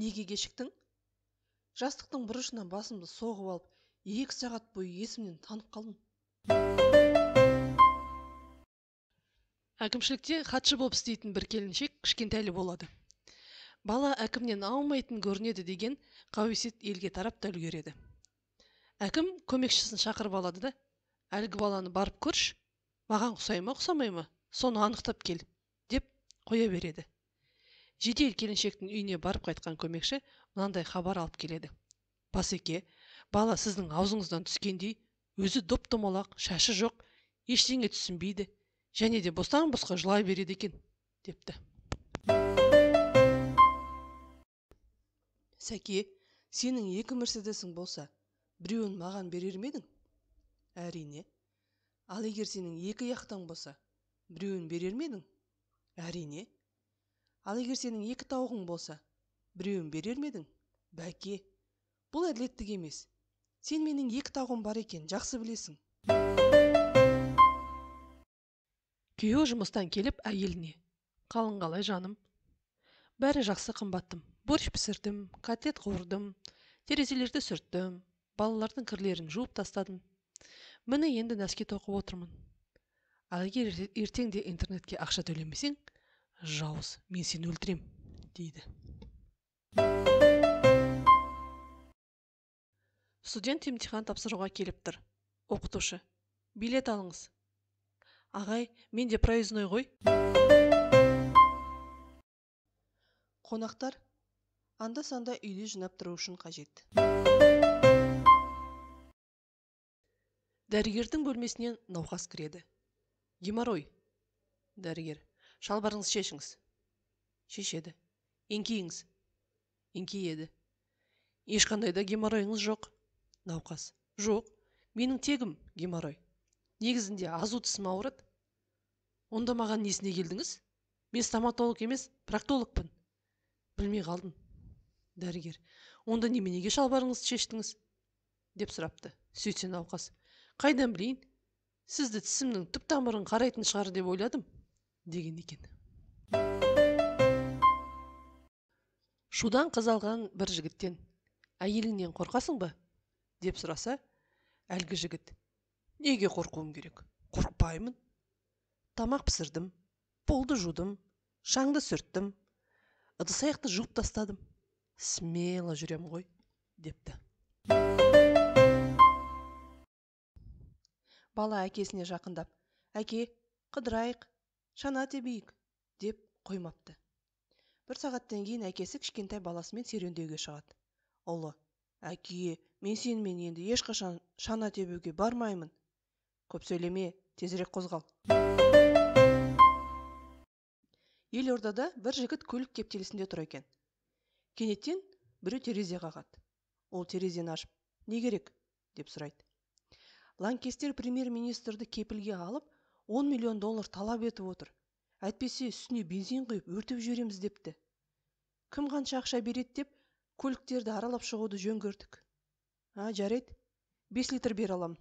Неге кешіктің? Жастықтың бұрышынан басымды соғып алып, 2 сағат бойы есімнен танып қалдым. Әкімшілікте хатшы болып істейтін бір келіншек кішкентайлы болады. Бала әкімнен аумайтын көрінеді деген қауесет елге тарап та үлгереді. Әкім көмекшісін шақырып алады да, әлгі баланы барып көрші, маған ұқсай ма, ұқсамай ма, соны анықтап кел, деп қоя береді. Жедел келіншектің үйіне барып қайтқан көмекші мынандай хабар алып келеді. Басеке, бала сіздің аузыңыздан түскендей, өзі доп-домалақ, шашы жоқ, ештеңе түсінбейді, және де бостан-босқа жылай береді екен, депті. Сәке, сенің 2 Мерседесің болса, біреуін маған берер ме едің? Әрине. Ал егер сенің 2 яхтаң болса, біреуін берер ме едің? Әрине. Ал егер сенің 2 тауығың болса, біреуін берер ме едің? Бәке, бұл әділеттік емес. Сен менің 2 тауығым бар екен, жақсы білесің. Күйеуі жұмыстан келіп әйеліне: Қалың қалай жаным? Бәрі жақсы қымбаттым. Борщ пісірдім, котлет қуырдым, терезелерді сүрттім, балалардың кірлерін жуып тастадым. Міне енді нәски тоқып отырмын. Ал егер ертең де интернетке ақша төлемесең, жауыз, мен сені өлтірем, дейді. Студент емтихан тапсыруға келіп тұр. Оқытушы: билет алыңыз. Ағай, мен де проездной ғой. Қонақтар анда-санда үйде жинап тұру үшін қажет. Дәрігердің бөлмесінен науқас кіреді. Геморрой. Дәрігер: шалбарыңызды шешіңіз. Шешеді. Еңкейіңіз. Еңкейеді. Ешқандай да геморройыңыз жоқ. Науқас: жоқ, менің тегім геморрой. Негізінде азу тісім ауырады. Онда маған несіне келдіңіз? Мен стоматолог емес, проктологпын. Білмей қалдым. Дәрігер: онда неменеге шалбарыңызды шештіңіз? Деп сұрапты. Сөйтсе науқас: қайдан білейін, сізді тісімнің түп тамырын қарайтын шығар деп ойладым, деген екен. Шудан қыз алған бір жігіттен: әйеліңнен қорқасың ба? Деп сұраса, әлгі жігіт: неге қорқуым керек? Қорықпаймын. Тамақ пісірдім, полды жудым, шаңды сүрттім, ыдыс-аяқты жуып тастадым. Смело жүрем ғой, депті. Бала әкесіне жақындап: әке, қыдырайық, шана тебейік, деп қоймапты. Бір сағаттан кейін әкесі кішкентай баласымен серуендеуге шығады. Ұлы: әке, мен сенімен енді ешқашан шана тебуге бармаймын. Көп сөйлеме, тезірек қозғал. Елордада бір жігіт көлік кептелісінде тұр екен. Кенеттен біреу терезе қағады. Ол терезені ашып, не керек? Деп сұрайды. Лаңкестер премьер-министрді кепілге алып, 10 миллион доллар талап етіп отыр. Әйтпесе үстіне бензин құйып өртеп жібереміз депті. Кім қанша ақша береді деп көліктерді аралап шығуды жөн көрдік. А, жарайды, 5 литр бере аламын.